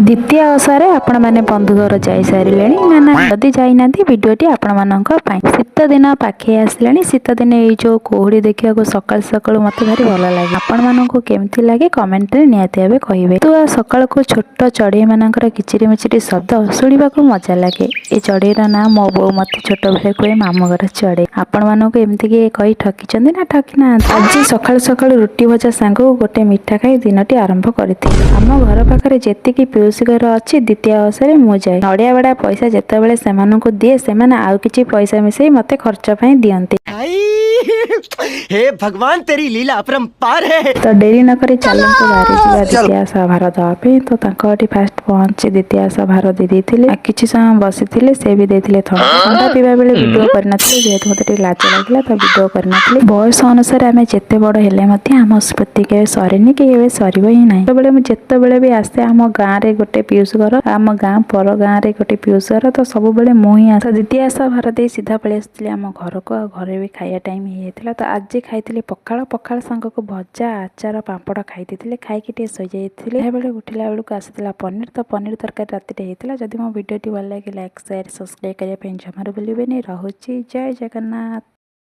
ଦ୍ୱିତୀୟ ଓଷାରେ ଆପଣମାନେ ବନ୍ଧୁ ଘର ଯାଇସାରିଲେଣି ନା? ନା, ଯଦି ଯାଇନାହାନ୍ତି, ଭିଡ଼ିଓଟି ଆପଣମାନଙ୍କ ପାଇଁ। ଶୀତ ଦିନ ପାଖେଇ ଆସିଲାଣି। ଶୀତ ଦିନେ ଏଇ ଯୋଉ କୁହୁଡ଼ି ଦେଖିବାକୁ ସକାଳୁ ସକାଳୁ ମୋତେ ଭାରି ଭଲ ଲାଗେ। ଆପଣମାନଙ୍କୁ କେମିତି ଲାଗେ, କମେଣ୍ଟରେ ନିହାତି ଭାବେ କହିବେ। ତ ସକାଳକୁ ଛୋଟ ଚଢ଼େଇ ମାନଙ୍କର କିଚିରି ମିଚିରି ଶବ୍ଦ ଶୁଣିବାକୁ ମଜା ଲାଗେ। ଏ ଚଢ଼େଇର ନାଁ ମୋ ବୋଉ ମୋତେ ଛୋଟବେଳେ କୁହେ ମାମୁଁ ଘର ଚଢ଼େଇ। ଆପଣମାନଙ୍କୁ ଏମିତି କିଏ କହି ଠକିଛନ୍ତି ନା ଠକି ନାହାନ୍ତି? ଆଜି ସକାଳୁ ସକାଳୁ ରୁଟି ଭଜା ସାଙ୍ଗକୁ ଗୋଟେ ମିଠା ଖାଇ ଦିନଟି ଆରମ୍ଭ କରିଥିଲି। ଆମ ଘର ପାଖରେ ଯେତିକି ପିଉସୀ ଘର ଅଛି, ଦ୍ୱିତୀୟ ଓଷାରେ ମୁଁ ଯାଏ। ନଡ଼ିଆ ବାଡ଼ା ପଇସା ଯେତେବେଳେ ସେମାନଙ୍କୁ ଦିଏ, ସେମାନେ ଆଉ କିଛି ପଇସା ମିଶେଇ ମୋତେ ଖର୍ଚ୍ଚ ପାଇଁ ଦିଅନ୍ତି। हे भगवान, तेरी लीला अपरंपार है। ତ ଡେରି ନକରି ଚାଲନ୍ତୁ ବାହାରି ଯିବା ଦ୍ୱିତୀୟ ଓଷା ଭାର ଦେବା ପାଇଁ। ତ ତାଙ୍କ ଏଠି ଫାଷ୍ଟ ପହଞ୍ଚି ଦ୍ୱିତୀୟ ଓଷା ଭାର ଦେଇ ଦେଇଥିଲି ଆଉ କିଛି ସମୟ ବସିଥିଲି। ସେ ବି ଦେଇଥିଲେ ଥଣ୍ଡା। ଥଣ୍ଡା ପିଇବା ବେଳେ ଭିଡ଼ିଓ କରିନଥିଲି, ଯେହେତୁ ମୋତେ ଟିକେ ଲାଜ ଲାଗିଲା, ତ ଭିଡ଼ିଓ କରିନଥିଲି। ବୟସ ଅନୁସାରେ ଆମେ ଯେତେ ବଡ଼ ହେଲେ ମଧ୍ୟ ଆମ ସ୍ମୃତି କେବେ ସରେନି କି କେବେ ସରିବ ହିଁ ନାହିଁ। ସେତେବେଳେ ମୁଁ ଯେତେବେଳେ ବି ଆସେ, ଆମ ଗାଁରେ ଗୋଟେ ପିଉସୀ ଘର, ଆମ ଗାଁ ପର ଗାଁରେ ଗୋଟେ ପିଉସୀ ଘର, ତ ସବୁବେଳେ ମୁଁ ହିଁ ଆସେ। ଦ୍ୱିତୀୟ ଓଷା ଭାର ଦେଇ ସିଧା ପଳେଇ ଆସିଥିଲି ଆମ ଘରକୁ। ଆଉ ଘରେ ବି ଖାଇବା ଟାଇମ୍ ହେଇଯାଇଥିଲା। ତ ଆଜି ଖାଇଥିଲି ପଖାଳ, ପଖାଳ ସାଙ୍ଗକୁ ଭଜା, ଆଚାର, ପାମ୍ପଡ଼ ଖାଇ ଦେଇଥିଲି। ଖାଇକି ଟିକେ ଶୋଇଯାଇଥିଲି। ବେଳେ ଉଠିଲା ବେଳକୁ ଆସିଥିଲା ପନିର। ତ ପନିର ତରକାରୀ ରାତିରେ ହେଇଥିଲା। ଯଦି ମୋ ଭିଡ଼ିଓଟି ଭଲ ଲାଗେ, ଲାଇକ୍, ସେୟାର, ସବସ୍କ୍ରାଇବ୍ କରିବା ପାଇଁ ଜମାରୁ ଭୁଲିବେନି। ରହୁଛି, ଜୟ ଜଗନ୍ନାଥ।